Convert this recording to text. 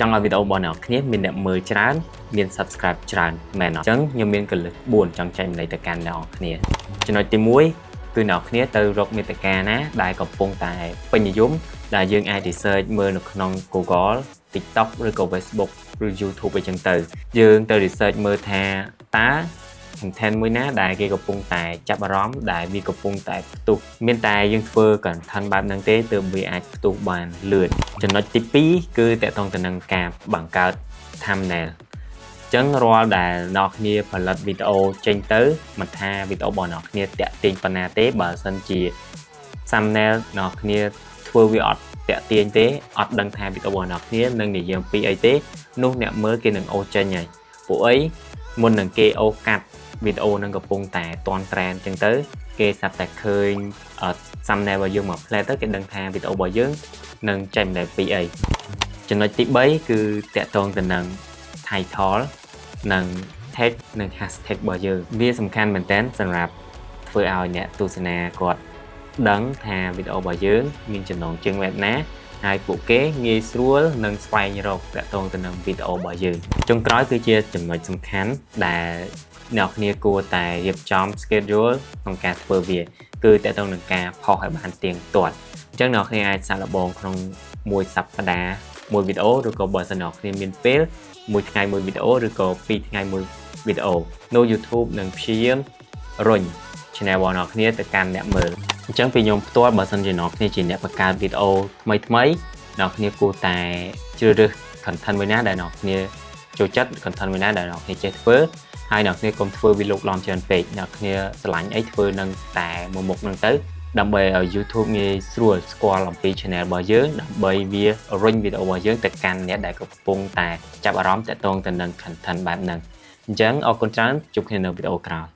ចង់ឲ្យវីដេអូរបស់អ្នកគ្នាមានអ្នកមើលច្រើនមាន subscribe ច្រើនមែនអត់អញ្ចឹងខ្ញុំមានគន្លឹះ4ចង់ចែករំលែកទៅកាន់អ្នកគ្នាចំណុចទី1គឺអ្នកគ្នាទៅរកមាតិកាណាដែលកំពុងតែពេញនិយមដែលយើងអាច research មើលនៅក្នុង Google, TikTok ឬក៏ Facebook ឬ YouTube អីចឹងទៅយើងទៅ research មើលថាតើ content មួយណាដែលគេកំពុងតែចាប់អារម្មណ៍ដែលវាកំពុងតែផ្ទុះមានតែយើងធ្វើ content បែបហ្នឹងទេទើបវាអាចផ្ទុះបានលឿនចំណុចទី2គឺទាក់ទងទៅនឹងការបង្កើត thumbnail ចឹងរាល់ដែលអ្នកគ្នាផលិតវីដេអូចេញទៅមិនថាវីដេអូរបស់អ្នកគ្នាតាក់ទាញប៉ុណ្ណាទេបើសិនជា thumbnail អ្នកគ្នាធ្វើវាអត់តាក់ទាញទេអត់ដឹងថាវីដេអូរបស់អ្នកគ្នានឹងនិយាយអំពីអីទេនោះអ្នកមើលគេនឹងអូសចេញហើយពួកអីមុននឹងគេអូសកាត់វីដេអូនឹងកំពុងតែទាន់ trend ចឹងទៅគេស្រាប់តែឃើញ thumbnail របស់យើងមកផ្លែទៅគេដឹងថាវីដេអូរបស់យើងនឹងចែករំលែកពីអីចំណុចទី3គឺទាក់ទងទៅនឹង title និង tag និង hashtag របស់យើងវាសំខាន់មែនទែនសម្រាប់ធ្វើឲ្យអ្នកទស្សនាគាត់ដឹងថាវីដេអូរបស់យើងមានចំណងជើងបែបណាហើយពួកគេងាយស្រួលនឹងស្វែងរកទាក់ទងទៅនឹងវីដេអូរបស់យើងចុងក្រោយគឺជាចំណុចសំខាន់ដែលអ្នកគ្នាគួរតែរៀបចំ schedule ក្នុងការធ្វើវាគឺទាក់ទងនឹងការផុសឲ្យបានទៀងទាត់អញ្ចឹងអ្នកគ្នាអាចសាកល្បងក្នុងមួយសប្តាហ៍មួយវីដេអូឬក៏បើសិនអ្នកគ្នាមានពេលមួយថ្ងៃមួយវីដេអូឬក៏ពីរថ្ងៃមួយវីដេអូនៅ YouTube នឹងព្យាយាមរុញ channel របស់អ្នកគ្នាទៅកាន់អ្នកមើលអញ្ចឹងពីខ្ញុំផ្ទាល់បើសិនជាអ្នកគ្នាជាអ្នកបង្កើតវីដេអូថ្មីថ្មីអ្នកគ្នាគួរតែជ្រើសរើស content មួយណាដែលអ្នកគ្នាចូលចិត្ត content មួយណាដែលអ្នកគ្នាចេះធ្វើហើយអ្នកគ្នាកុំធ្វើវាលោកឡំច្រើនពេកអ្នកគ្នាស្រឡាញ់អីធ្វើនឹងតែមួយមុខនឹងទៅដើម្បីឲ្យ YouTube ងាយស្រួលស្គាល់អំពី channel របស់យើងដើម្បីវារុញវីដេអូរបស់យើងទៅកាន់អ្នកដែលកំពុងតែចាប់អារម្មណ៍ទាក់ទងទៅនឹង content បែបហ្នឹងអញ្ចឹងអរគុណច្រើនជួបគ្នានៅវីដេអូក្រោយ។